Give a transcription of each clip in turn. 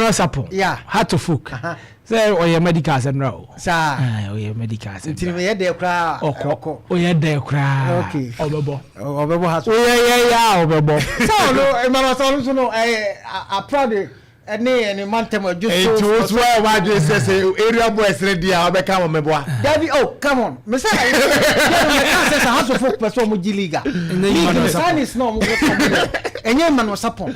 Emmanuel Sapon. Hearts of Oak. Sɛ ɔyɛ medical asɛm ra o. Saa. Ɔyɛ medical asɛm. Nti no yɛ dɛ koraa. Ɔkɔ. Ɔyɛ dɛ koraa. Okay. Ɔbɛbɔ. Ɔbɛbɔ Hearts. Ɔyɛ yɛ yɛ a ɔbɛbɔ. Sɛ ɔno Emmanuel Sapon nso no ɛyɛ aprade ɛne ɛne mantam adwo so. Nti wo so ayɛ w'adwene sɛ area boys ne deɛ a ɔbɛka wɔn mɛboa. Dabi, oh, come on, mɛ sɛ ɛyɛ mɛ ká sɛ Hearts of Oak pɛ sɛ ɔmo gye league a, league no signings na ɔmo kɔ ɔmo yɛ, ɛnyɛ Emmanuel Sapon.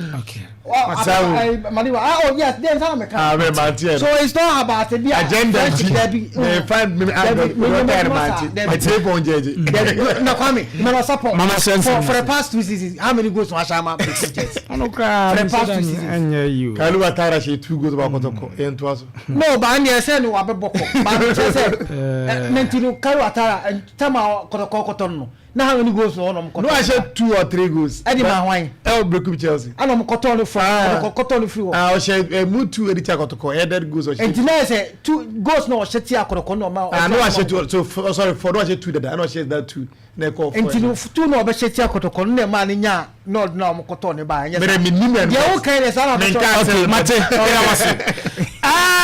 Masawu. Maliwa, ah, oh yes, then sana mɛ Ah, ká. mɛ mante So it's not about ebi a agenda friendship nti dabi. Mɛ fa mɛ Dabi, me mɛ me mɛ me mante. Dabi. Mɛ tie fɔn jɛji. Dabi, na Kwame, Emmanuel Sapon. Mama Sense. For the past 2 seasons, how many goals na wahyɛ ama Berekum Chelsea? Ɔno koraa. For the past 2 seasons. Ɛnyɛ yi o. Kalu Watara hyɛ two goals ba Kɔtɔkɔ yɛn to aso. No, ba ne ɛsɛ no wabɛbɔ kɔ ba kyerɛ sɛ ne nti no Kalu Atara tam a Kɔtɔkɔ kɔtɔ no, na how many goals na ɔnom kɔtɔ? No, ahyɛ two or three goals. Ɛde ma hwan? Ɛwɔ Berekum Chelsea. Ɛna ɔmo kɔtɔ no firi, Kɔtɔkɔ kɔtɔ no firi hɔ. Ah, ɔhyɛ ɛmu two ɛde tia Kɔtɔkɔ, headed goals ɔhyɛ. Nti na yɛ sɛ two goals na ɔhyɛ tia Kɔtɔkɔ na ɔma. Ah, no, ahyɛ two, so sorry, four no, ahyɛ two dada, ɛna ɔhyɛ that two na ɛkɔ four. Nti no two na ɔbɛhyɛ tia Kɔtɔkɔ no na ɛma ne nya na ɔde na ɔmo kɔtɔ ne ba, ɛnyɛ Mɛrɛ mi nim ɛnu. Deɛ wokan deɛ saa na Menka ɔbɛtɔ. Okay, mate, ɛyà wase.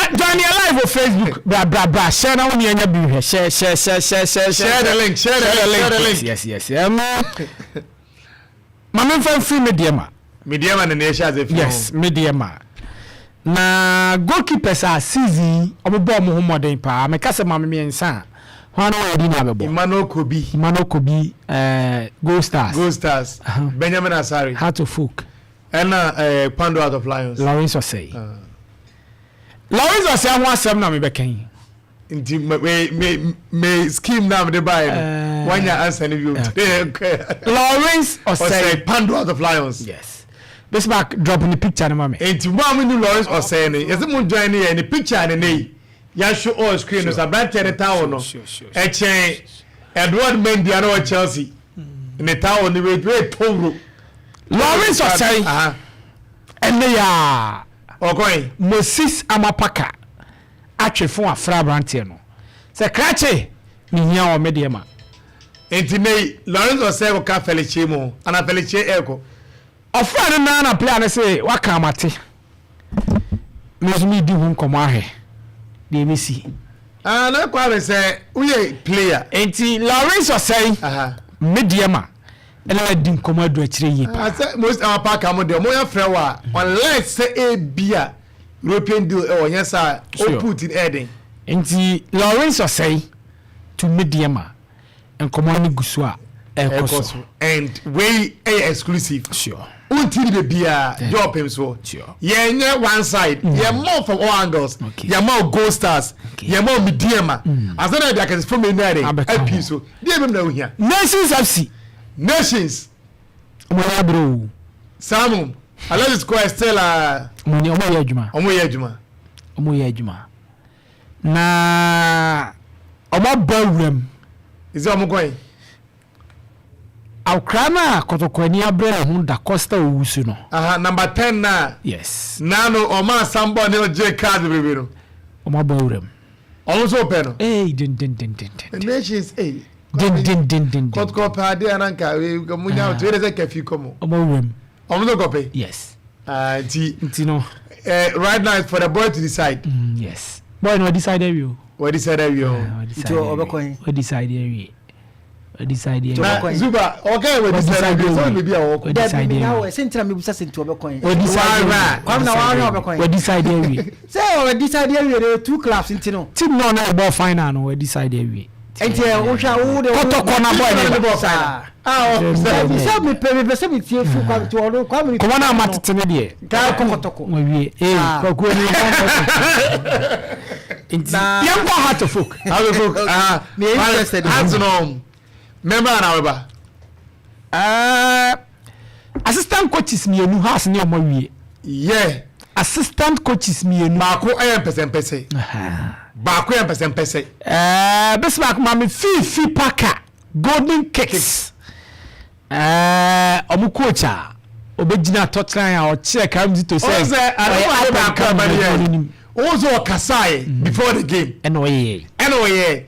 Join your live wɔ Facebook, bra bra bra, share na wo ni ɛnya bi hwɛ, share, share, share, share, share. Share the link, share the link, share the link. Yes, maame nfa nfiri me deɛ ma. Medeama na ne ɛhyɛ ase fi. Yes, me deɛ ma na goalkeepers a season yi ɔmo bɔ ɔmo ho mmɔden paa, meka sɛ maame mmiɛnsa a, hɔn na wɔyɛ di na abɛbɔ. Emmanuel Kobi. Emmanuel Kobi, Gold Stars. Gold Stars. Benjamin Asare. Heart of Oak. Ɛna Kpando Heart of Lions. Lawrence Osei. Lawrence Osei ho asɛm na mebɛka yi. Nti me scheme na mede baeɛ no, wanya ansa no bio. Lawrence Osei. Osei, Kpando Heart of Lions. Yes, Bismarck, drop ne picture no ma me. Nti mo a mo ni Lawrence Osei no, yɛsɛ mo join ne yɛ ne picture ne ne yi yɛahwɛ all screen no sɛ aberanteɛ ne towel no ɛkyɛn Edward Mendy a na wɔ Chelsea ne towel ne wei towuro. Lawrence Osei ɛne yɛ ɔkɔn Moses Amapaka atwe fo afra aberanteɛ no sɛ krakye mehia wɔ me deɛ ma. Nti ne yi Lawrence Osei kɔka Felice mu ana Felice ɛkɔ. Ɔfra no naa na player no sɛ waka amate, me nso medi ho nkɔmmɔ ahwɛ deɛ ɛbɛsi. Ah, na Kwame, sɛ woyɛ player. Nti Lawrence Osei, me deɛ ma ɛna adi nkɔmmɔ adu akyire yie paa. Ah, sɛ most our park mo deɛ ɔmo yɛ frɛ wɔ a, unless sɛ ebi a European deal ɛwɔ nyɛ saa o put in ɛɛden. Nti Lawrence Osei to me deɛ ma nkɔmmɔ no gu so a ɛkɔ so. And wei ɛyɛ exclusive. Wonti ni beebiara jɔ ɔpem soɔ. Yɛnyɛ one side, yɛ mɔ from all angles. Yɛ mɔ Gold Stars, yɛ mɔ Medeama asan na yɛ de akɛse fam yi na yɛ de api so deɛ ebim na ohia. Nations FC. Nations. Ɔmo yɛ abere o. Samu Alexis kɔ still a. Ɔmo ni ɔmo yɛ adwuma. Ɔmo yɛ adwuma. Ɔmo yɛ adwuma na ɔmo abɔ awuram. Ɛsɛ ɔmo kɔn. Akora no a Kɔtɔkɔ ani abrɛ ne ho da Costa Owusu no. Aha, number 10 na. Yes. Nano ɔmo asambɔ ne ɔgye card bebrebe no. Ɔmo abɔ awuram. Ɔmo nso pɛ no. Ee, dendendendenden. Nations ee. Dendendendenden. Kɔtɔkɔ pɛ adeɛ ananka mo nya to yɛrɛ sɛ kɛfi kɔmɔ. Ɔmo awuram. Ɔmo nso kɔpɛ. Yes. Ah, nti. Nti no. Right now it's for the boy to decide. Yes. Boy no decide awie o. Wɔ decide awie o. Nti ɔbɛkɔ yi. Wɔ decide awie. Wɔ decide awie. Na Zuba ɔka yɛ wɔ decide awie sɛ ɔbɛ bi a ɔkɔ. Wɔ decide Dabi, mi nya awie. wɔ ɛsɛ ntina mi busa sɛ nti ɔbɛkɔ yi. Wɔ decide awie. Kwame na wɔn ahwɛ ɔbɛkɔ yi. Wɔ decide awie. Sɛ ɔbɛ decide awie de two clubs nti no. Team náà náà bɔ final no, wɔ decide awie. Nti ɛ wohwɛ a wo de. Kɔtɔkɔ na boy ne ba. Saa. Dabi, sɛ mepɛ sɛ mi tie fu Kwame nti ɔno Kwame. Kɔmɔ náà ma tete ne deɛ. Kaa kɔ Kɔtɔkɔ. Wɔwie ee kwakuo ni nti yɛn kɔ Heart of Oak. Heart of Oak, ah. Me interested. Heart no member na weba. Assistant coaches mmienu, Hearts ne ɔmo awie. Assistant coaches mmienu. Baako yɛ mpɛsɛmpɛsɛ. Baako yɛ mpɛsɛmpɛsɛ. Bismarck, maame Fiifi Parker, Golden Kicks, ɔmo coach a obɛgyina tɔtran a ɔkyerɛ Karim Zito sɛ ɔyɛ ɔyɛ up and coming yɛ adwuma n'anim. Wɔn nso ɔkasaeɛ before the game. Ɛna ɔyɛ. Ɛna ɔyɛ.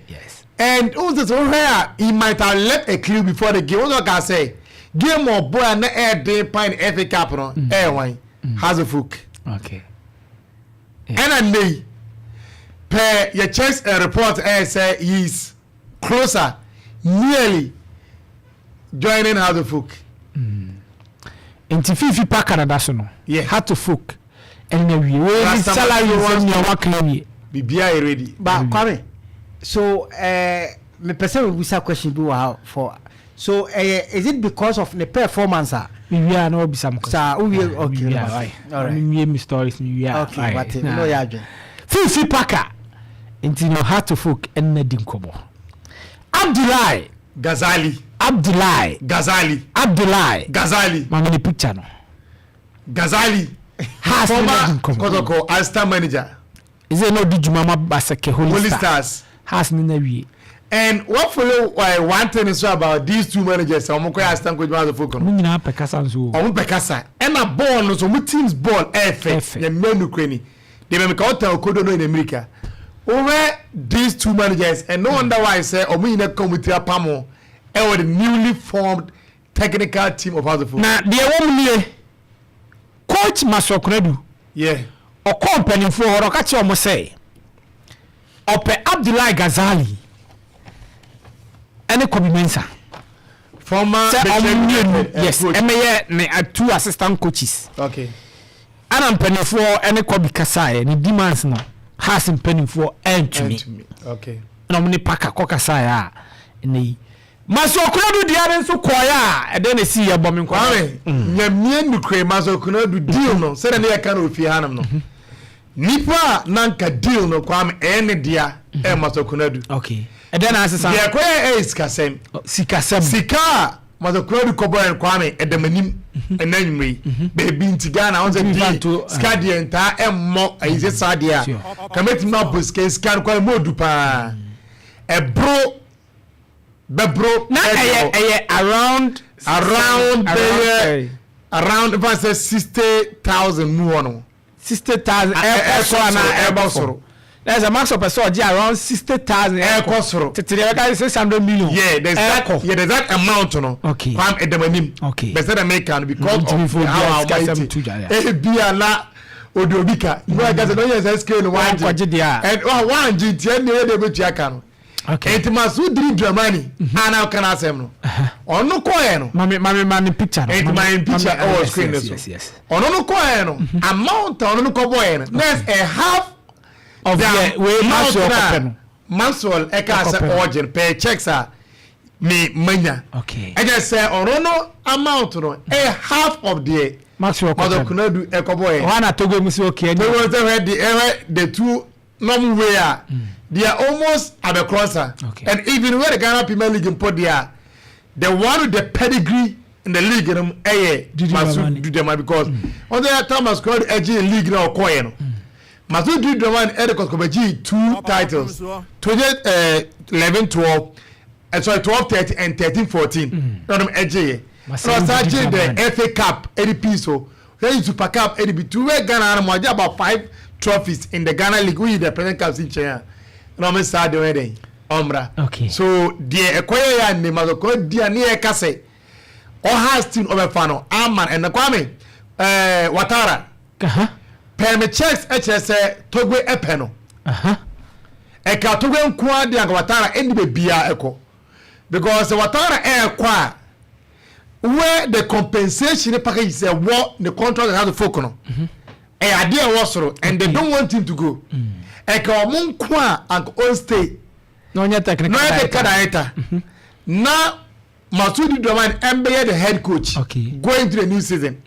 And wɔn nso sɛ wɔhwɛ a, he might have left a clue before the game. Wɔn nso ɔka sɛ game ɔbɔ a na ɛɛden pan FA Cup no ɛyɛ wɔn Hearts of Oak. Ɛna nnɛ yi pɛ yɛ checks a report ɛyɛ sɛ he is closer, nearly joining Hearts of Oak. Nti Fifi Parker dada so no. Hearts of Oak ɛne na wie wei ni salary nsɛm nea ɔma kan wie. Biribiara yɛ ready. Ba Kwame, so eh, mepɛ sɛ mebisa question bi wɔ ha for so ɛyɛ, is it because of ne performance a. Mewie a na wabisa mo question. Saa wowie, okay. Mewie a, why? Alright. Mewie mi stories mewie a. Okay, wate na ɔyɛ adwene. Fifi Parker nti no Hearts of Oak ɛnna di nkɔmɔ. Abdullahi. Gazali. Abdullahi. Gazali. Abdullahi. Gazali. Maame ne picture no. Gazali. Hearts former Kotoko assistant manager. Ɛsɛ na ɔdi dwuma ma Baseke Holy, Holy Stars. Hearts ne na wie. And what follow one thing so about these two managers, ɔmo kɔ yɛ assistant coach ma asofo kono. Ɔmo nyinaa pɛ kasa nso. Ɔmo pɛ kasa. Ɛna bɔɔl no so ɔmo teams ball ɛɛfɛ. Ɛfɛ. Yɛ mmɛ nukuri ni. Deɛ bɛ mi ka ɔtɛn okodo no in America. Wowɛ these two managers and no wonder why sɛ ɔmo nyinaa kɔ ɔmo tiri apam ɛwɔ the newly formed technical team of Hearts of Oak. Na deɛ ɛwɔ mu nie, Coach Maxwell Konadu, ɔkɔɔ mpanimfoɔ hɔ na ɔka kyerɛɛ wɔn sɛ ɔpɛ Abdullahi Ghazali ne Kobe Mensah Former sɛ wɔn Bethlehem mmienu United, yes coach. ɛmɛyɛ ne two assistant coaches. Ɛna mpanimfoɔ ne Kobe kasaeɛ, ne demands no Hearts mpanimfoɔ antumi. Antumi. Ɛna wɔn ne Parker kɔ kasaeɛ a ɛnɛ yi Maso Konadu dea no nso kɔeɛ a, ɛdɛn na ɛsii yɛ? Bɔ me nkɔmmɔ. Kwame, Nyamie nukure Maso Konadu deal no, sɛdeɛ ne yɛka no wɔ fie hanom no, nipa a na nka deal no, Kwame, ɛyɛ ne dea, ɛyɛ Maso Konadu. Okay. Ɛdɛn na asesa? Deɛ ɛkɔyɛ ɛyɛ sikasɛm. Sikasɛm. Sika a Maso Konadu kɔbɔɛ no, Kwame, ɛda m'anim ɛnɛ anwummerɛ yi. Baabi nti Ghana, wɔn sɛ deal, sika deɛ ntaa ɛmmɔ ayi sɛ saa deɛ a, ka mɛtumi abɔ sika, sika no Kwame mu odu paa. Ɛboro bɛboro na ɛyɛ ɛyɛ around around bɛyɛ around nfa sɛ 60,000 mu hɔ no. 60,000 ɛkɔ soro anaa ɛbɔ soro? Na ɛsɛ max ɔpɛ sɛ ɔgye around 60,000 ɛkɔ soro. Tete deɛ bɛka 600 million. Yeah, there's that. Ɛkɔ. Yeah, there's that amount no. Kwam ɛdɛm anim. Bɛsɛ dɛ meka no because of how our mighty ebi a na odi obi ka mo ɛka sɛ n'onyɛ sɛ scale no wangye wangye deɛ a ɛn wangye nti ɛn deɛ ɛde ebetua ka no. Nti Masudiri Dramani a na ɔka n'asɛm no, ɔno kɔɛ no. Mame mame ma ne picture no. Nti ma ne picture ɛwɔ screen no so. Ɔno no kɔɛ no, amount a ɔno no kɔbɔɛ no, nurse a half of the way Maxwell kɔpɛ no. Maxwell ɛka sɛ ɔgye no per checks a me manya. Ɛkyɛ sɛ ɔno no amount no ɛyɛ half of the Maxwell kɔpɛ no. Konadu ɛkɔbɔɛ. Ɔhɔ na Togo mu sɛ okay. Togo sɛ hwɛ de ɛhwɛ the two nom wei a, they are almost abɛkorɔnsa. And even where the Ghana Premier League mpo deɛ a, the one with the pedigree in the league no ɛyɛ Masu Dudama because ɔn sɛ Thomas Kɔdu ɛgye league na ɔkɔɛ no, Masu Dudama ɛde kɔkɔbɛgye two titles, 2011-12, sorry, 12-13 and 13-14, na ɔnom ɛgye yɛ, ɛna ɔsan gye the FA Cup ɛde pii so. Yɛyi Super Cup ɛde bi tu wɛ Ghana ha no mo agye about five trophies in the Ghana league, woyi the President Cup si nkyɛn a, ɛna ɔmo saa deɛ ɔyɛ dɛn ɔmmra. So deɛ ɛkɔyɛ yɛ a ne ma kɔ di a ne yɛ ka sɛ ɔha steam ɔbɛfa no ama ɛna Kwame Watara pɛɛ me checks ɛkyerɛ sɛ Togbe ɛpɛ no ɛka Togbe nko ara deɛ anka Watara ɛni beebiara ɛkɔ because Watara ɛɛkɔ a, where the compensation package sɛ wɔ ne contract Hearts of Oak no ɛyɛ adeɛ ɛwɔ soro and they don't want him to go. Ɛka ɔmo nko a anka on stay na ɔnyɛ technical na ɔnyɛ technical director na Masudi Dramani ɛmbɛyɛ the head coach going to the new season.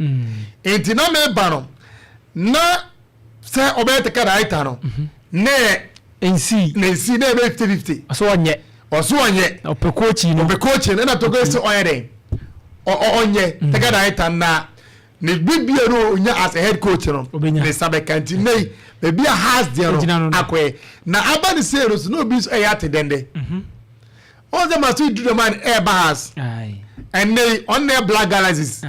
Nti na meba no na sɛ ɔbɛyɛ technical director no ne nsi ne nsi na ɛbɛyɛ 50-50. Ɔsɛ ɔnyɛ. Ɔso ɔnyɛ. Ɔpɛ coach no. Ɔpɛ coach no, ɛna Togo sɛ ɔyɛ dɛn ɔnyɛ technical director na ne bibia no onya as a head coach no Obenya. ne nsa bɛka. Nti nnɛ yi baabi a Hearts deɛ Ogyina no no no. akɔyɛ na aba ne sei no so na obi nso ɛyɛ ate dɛndɛ ɔn sɛ Maso Dramani ɛɛba Hearts. Ɛnnɛ yi ɔno na yɛ Black Galaxies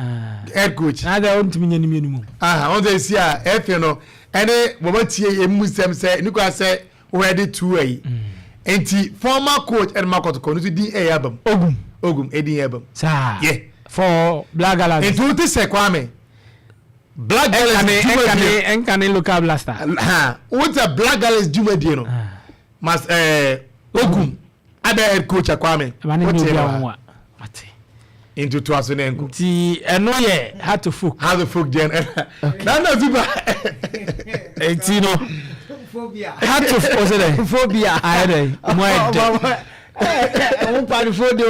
head coach. Na adɛ ɔntumi nyɛ ne mmienu mu. Aha, ɔn sɛ esi a ɛfɛ no ɛne wɔn tie emu nsɛm sɛ ne kura sɛ wɔde tu ayi nti former coach ɛde ma Kɔtɔkɔ no nso din ɛyɛ abam. Ogum. Ogum edin yɛ abam. Saa. Yeah. For Black Galaxies. Nti o ti sɛ Kwame. Black Gallants dwumadie. Ɛnkane local blaster. Ha wote Black Gallants dwumadie no mas Ogum abɛ head coach Akwame. Wote no a nti to aso ne nko. Nti ɛno yɛ Heart of Folk. Heart of Folk deɛ na na super. Nti no Heart of ɔsɛ dɛ. Phobia. Ayɛ dɛ mo ayɛ dɛ. Wo mpanimfoɔ de o.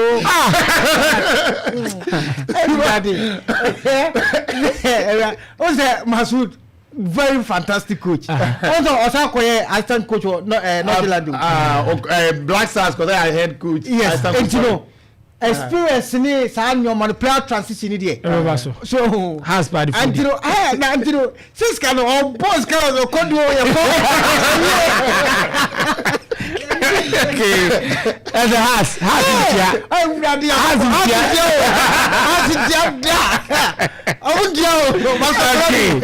Everybody. O sɛ Masoud, very fantastic coach. O sɛ ɔsan kɔyɛ assistant coach wɔ North Zealand. Black Stars kɔsɛ yɛ head coach. Yes, nti no experience ni saa nneɛma no, player transition ni deɛ. Ɛbɛba so. So has pa de fo di. Nti no na nti no sika no ɔbɔ sika no ɔkɔ do yɛ kɔ. Ɛsɛ has ntia. Ɛwurade. Has ntia. Has ntia da ɔmo ntia o masa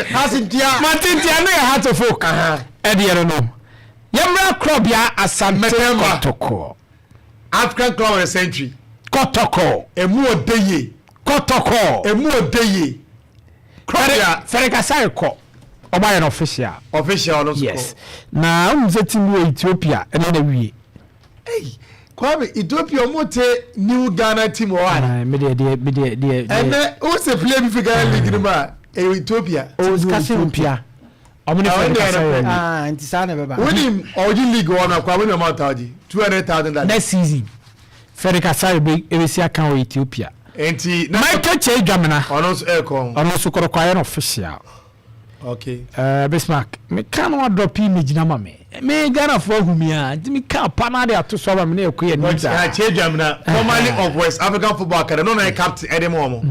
has ntia. Mate ntia no yɛ Heart of Oak. Ɛdeɛ no yɛmmra Korɔbea Asante Kɔtɔkɔ. African Club of the Century. Kɔtɔkɔ. Emu ɔde yie. Kɔtɔkɔ. Emu ɔde yie. Korɔbea. Fɛrɛkasa kɔ ɔmo ayɛ no official. Official ɔno nso kɔ. Yes, na ɔmo sɛ team wɔ Ethiopia ɛne na wie. Hey, Kwame, Ethiopia ɔmo te new Ghana team wɔ hɔ ana? Mi deɛ deɛ mi deɛ deɛ. Ɛnɛ o sɛ player bi fi Ghana league no mu a, ɛyɛ Ethiopia. O Ethiopia. Ɔmo ne Fɛrɛkasa yɛ. Aa, nti saa na ɛbɛba. Wonim ɔgye league wɔ no, Kwame, wonim amount a ɔgye? $200,000. Next season Fɛrɛkasa ebesi aka wɔ Ethiopia. Nti Michael Kyei Dwamena. Ɔno nso ɛkɔ. Ɔno nso kɔrɔkɔ ayɛ no official. Bismarck, meka no adrop image na ma me Ghanafoɔ ahu mi a, nti meka pa no ade ato so ama me na ɛkɔ yɛ anim saa. Kyei Dwamena, formerly of West African Football Academy, no na yɛ captain ɛde ma wɔn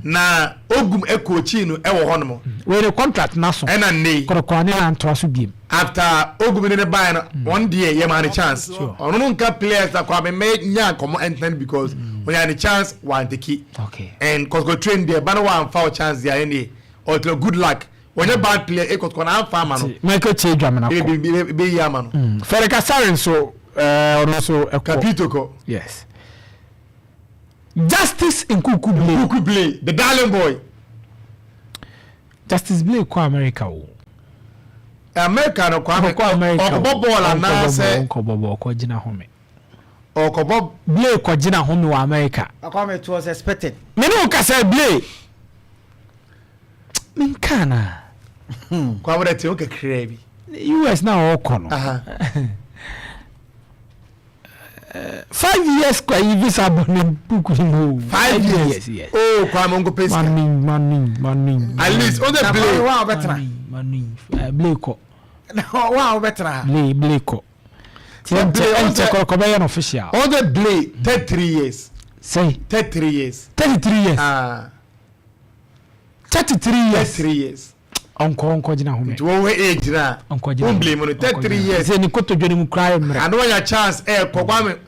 na Ogum ɛkɔɔkyi no ɛwɔ hɔ nom. Wei ne contract na so. Ɛna nne yi kɔrɔkɔrɔ ne nantoa so biem. After Ogum ne baeɛ no, wɔn deɛ yɛ maa ne chance, ɔno no nka players na Kwame mɛ nya nkɔmɔ ɛntɛn because ɔnya ne chance wanteki and kɔtɔkɔ train deɛ ba no wamfa o chance deɛ ayɛ ne ɔtɔ good luck, wɔnyɛ bad player e kɔtɔkɔ na anfa ama no. Michael Kyei Dwamena kɔ. Ebe yi ama no. Fɛrɛ Kasare nso ɔno nso ɛkɔ. Kapito kɔ. Yes, Justice Nkuku Blay. Nkuku Blay, the darling boy. Justice Blay kɔ America o. America no, Kwame, ɔkɔ America. Ɔkɔbɔ bɔɔl anaasɛ? Ɔnkɔbɔ bɔɔl, ɔkɔ gyina home. Ɔkɔbɔ. Blay kɔ gyina home wɔ America. Kwame, it was expected. Me ne wo kasa, Blay menka na. Kwame dɛ te wo kakraa bi. US na ɔkɔ no, 5 years kwa yi visa bɔ ne book ni mu. 5 years? Yes. Oh, Kwame, nko pɛ sika. Manu manu manu. At least o de Blay. Wa a wobɛtena. Manu Blay kɔ. Wa a wobɛtena ha. Blay kɔ. Ɛnkyɛ ɛnkyɛ kɔkɔ bɛyɛ no official. O de Blay 33 years. Sɛyi. 33 years. 33 years. Ah. 33 years. 33 years. Ɔnkɔ gyina home. Nti wɔn hɛ age na. Ɔnkɔ gyina. Wɔn blame no 33 years. Sɛ ni kotodwe ne mu kura yɛ mmerɛ. Ano wanya chance ɛ kɔ, Kwame.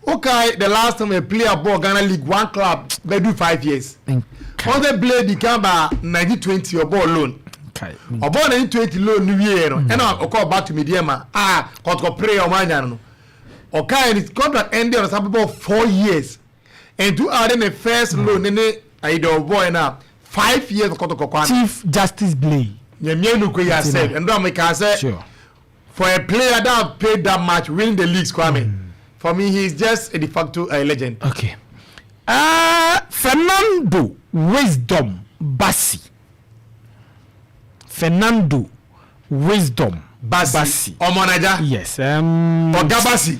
Okay, the last time a player ball Ghana League One club bɛdu 5 years. Wɔn sɛ Blay di kan ba 1920 ɔbɔ loan. Ɔbɔ 1920 loan ni wie no, ɛna ɔkɔ back to Medeama a kɔtɔkɔ pere ɔmo anya no. Ɔkaa ni contract end ɔno san bɔ 4 years and to add ne first loan ne ayi de ɔbɔ yɛ na 5 years kɔtɔkɔ, Kwame. Chief Justice Blay. Nyamia nuku yi asɛ ndɔ amika sɛ for a player that have played that much, winning the leagues, Kwame, for me he is just a de facto legend. Okay. Fernando Wisdom Basi. Fernando Wisdom Basi. Ọmọ Naija. Yes. Ọ̀gá Basi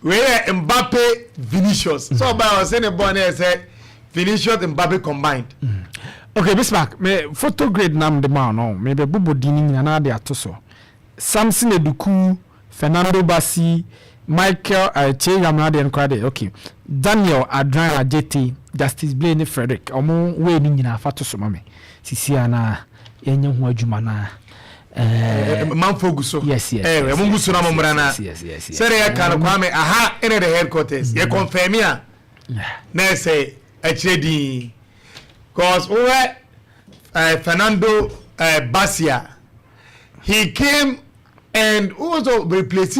wei yɛ Mbappe Vinicius so ɔba yɛ ɔsɛ ne bɔɔl ne yɛ sɛ Vinicius Mbappe combined. Okay, Bismarck, me photo grade nam de ma no me bɛ bobɔ din nyina na de ato so. Samson Eduku, Fernando Basi, Michael Che Yamuna de nkora de, okay. Daniel Adran Ajete, Justice Blay ne Frederick. Ɔmo wei ni nyina fa to so ma me. Sisi ana yɛnyɛ ho adwuma na Manfo gu so. Yes. Ɛmo gu so na mo mmra na. Yes. Sɛde yɛ ka no, Kwame, aha ɛna the headquarters. Yɛ confirm a na ɛsɛ akyerɛ din. Cause wowɛ Fernando Basia, he came and also replace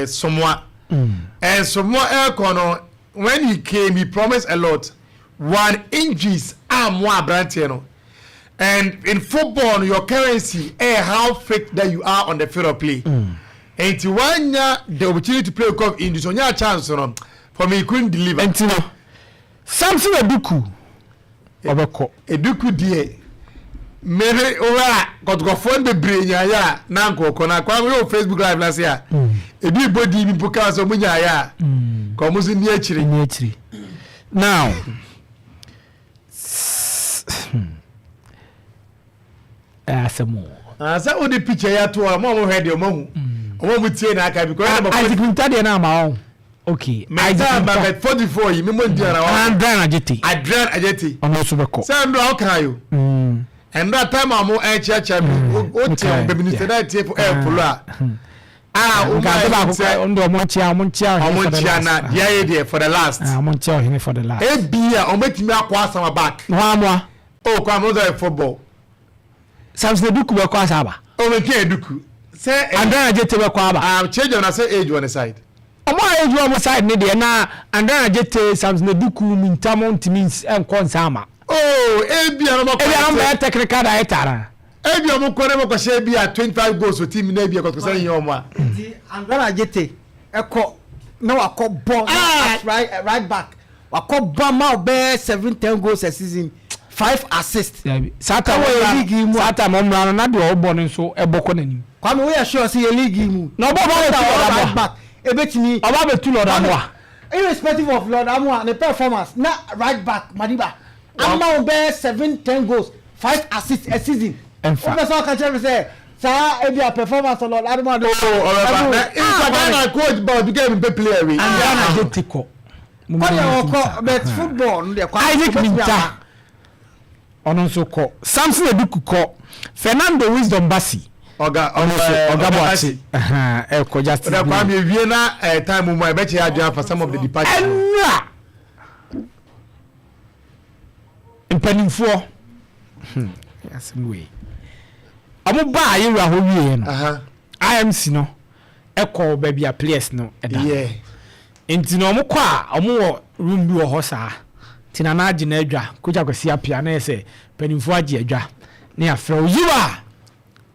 Somoa. And Somoa ɛkɔ no, when he came he promised a lot. One, injuries a mo aberanteɛ no. And in football, your currency ɛyɛ how fit that you are on the field of play. Nti wanya the opportunity to play cup in this, onya chance no, for me he couldn't deliver. Nti no Samson Eduku ɔbɛkɔ. Eduku deɛ, mere owura Kɔtɔkɔfoɔ no bebree nyaayɛ a na nkɔkɔ na kwan yɛ wɔ Facebook Live na se a ebi bɔ di bi mpo kaa sɛ ɔmo nyaayɛ a ka ɔmo nso ni akyire. Ni akyire. Now ɛyɛ asɛm o. Ah, sɛ wode picture yi ato a, ɔmo a ɔmo hwɛ deɛ, ɔmo ahu, ɔmo a ɔmo tie na aka because ɛna Isaac Minta deɛ na ama wɔn, okay. Mɛnta ba bɛ 44 yi mímɔ ndi ara wa. Adrian Ajete. Adrian Ajete. Ɔno nso bɛkɔ. Sɛ ndora ɔka yo, ndora time a ɔmo ɛkyiakyia mi o tie ɔmo bɛ minister na ɛtie fo ɛɛ follow a a o ma nka yɛ baako sɛ kora ɔno ɔmo nkyia, ɔmo nkyia ɔhene ɔmo for the nkyia last. Na deɛ ayɛ deɛ for the last. Ah, ɔmo nkyia ɔhene for the last. Ebi a ɔmo etumi akɔ asama back. Wɔn amoa. O kɔ amoa sɛ football. Samson Eduku bɛkɔ asaba. O mɛ kí Eduku sɛ Adrian Ajete bɛkɔ aba. Ah, change on ase age on the side. Ɔmo a age wɔ ɔmo side ne deɛ na Adrian Ajete, Samson Eduku, Minta mo ntumi nkɔ nsa ama. Oh, ebi a ɔmo kɔ. Ebi a ɔmo bɛyɛ technical director na. Ebi a ɔmo kɔ ne mo kɔ hyɛ ebi a 25 goals o team na ebi a kɔtɔkɔ sɛ yɛn ɔmo a. Nti Andran Ajete ɛkɔ na wakɔ bɔ Ah! as right back, wakɔ bɔ ama ɔbɛyɛ 7, 10 goals a season, five assists. Saa time Ɛwɔ yɛ ɔmmra league yi mu a. Saa time ɔmmra no na deɛ ɔbɔ no nso ɛbɔ kɔ n'anim. Kwame, woyɛ sure sɛ yɛ league yi mu Na ɔbɔ ɔba bɛtu right Lord Amoa. back ebetumi Ɔba bɛtu Lord Amoa. Irrespective of Lord Amoa ne performance, na right back Madiba ama wo bɛyɛ 7, 10 goals, five assists a season. Ɛmfa. Wopɛ sɛ ɔka kyerɛ me sɛ saa ebi a performance of Lord Amoa de Oh, ɔbɛba na nfa Ghana coach ba obi kɛ mi pɛ player wi. Adrian Ajete kɔ. Kɔdeɛ ɔkɔ, but football no deɛ, Kwame, Isaac wobɛtumi Minta aba. Ɔno nso kɔ. Samson Eduku kɔ. Fernando Wisdom Basi Ɔga ɔno nso, Ɔga Boakye ɛkɔ Justice. Ɔda Kwame ewie na time mu a ɛbɛkyɛ adwene afa some of the departures. Ɛnura mpanimfoɔ asɛm wei, ɔmo baa yɛwura hɔ wieɛ no, IMC no ɛkɔ baabi a players no ɛda. Nti na ɔmo kɔ a, ɔmo wɔ room bi wɔ hɔ saa, nti na n'agye na adwa kogya Kwasi Apia na yɛ sɛ mpanimfoɔ agye adwa ne yɛafrɛ wo yiwa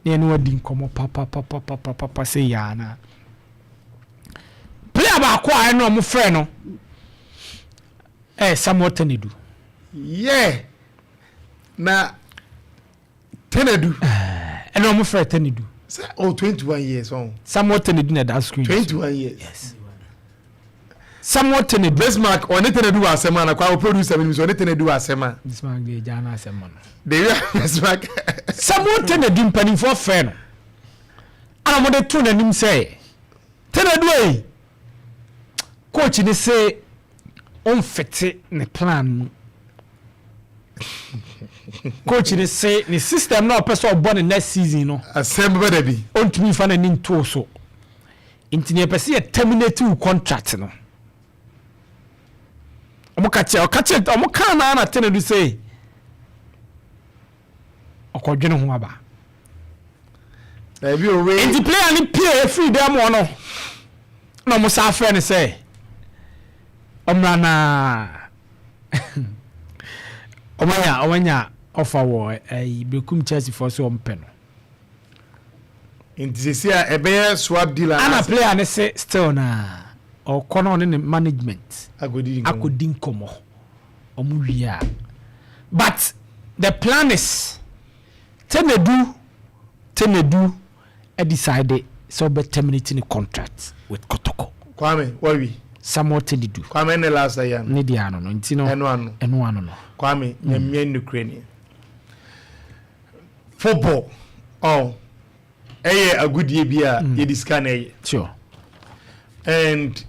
ne yɛne wadi nkɔmmɔ papapapapapa sɛ yaa na player baako a ɛno ɔmo frɛ no ɛyɛ Samuel Tenedu. Yeah, na Tenedu. Ɛna ɔmo frɛ Tenedu. Sɛ oh, 21 years ɔn. Samuel Tenedu na ɛda screen. 21 years. Yes, Samuel Tenedu. Bismarck ɔne Tenedu wɔ asɛm a na kwa o producer mi sɛ ɔne Tenedu wɔ asɛm a. Bismarck de gya na asɛm no. De wi Bismarck. Samuel Tenedu, mpanimfoɔ frɛ no ana ɔmo de to n'anim sɛ Tenedu yi, coach ni se ɔnfete ne plan mu, coach ni se ne system na ɔpɛ sɛ ɔbɔ ne next season no. Asɛm bɛ da bi. Ɔntumi nfa n'ani ntoo so, nti nea yɛpɛ sɛ yɛ terminate wo contract no. Ɔmo ka kyerɛ, ɔka kyerɛ ɔmo kaa naa na Tenedu sɛ ɔkɔdwene ho aba. Ɛbi owe. Nti player no pie efiri dɛm hɔ no na ɔmo sa afrɛ no sɛ ɔmmra naa ɔmo anya ɔfa wɔ ɛyi Bekum Chelsea fɔ so ɔmpɛ no. Nti sisi a ɛbɛyɛ swap deal. Ana player ne se still na ɔkɔ na ɔne ne management akɔdi nkɔmmɔ. Akɔdi nkɔmmɔ, ɔmo wie a, but the plan is Tenedu decide sɛ ɔbɛ terminate ne contract with Kotoko. Kwame wawi. Samuel Tenedu. Kwame, ɛne last year no. Ne deɛ ano no nti no. Ɛno ano. Ɛno ano no. Kwame, nyamia nukure ni football ɔ ɛyɛ agudie bi a yɛde sika na ɛyɛ. And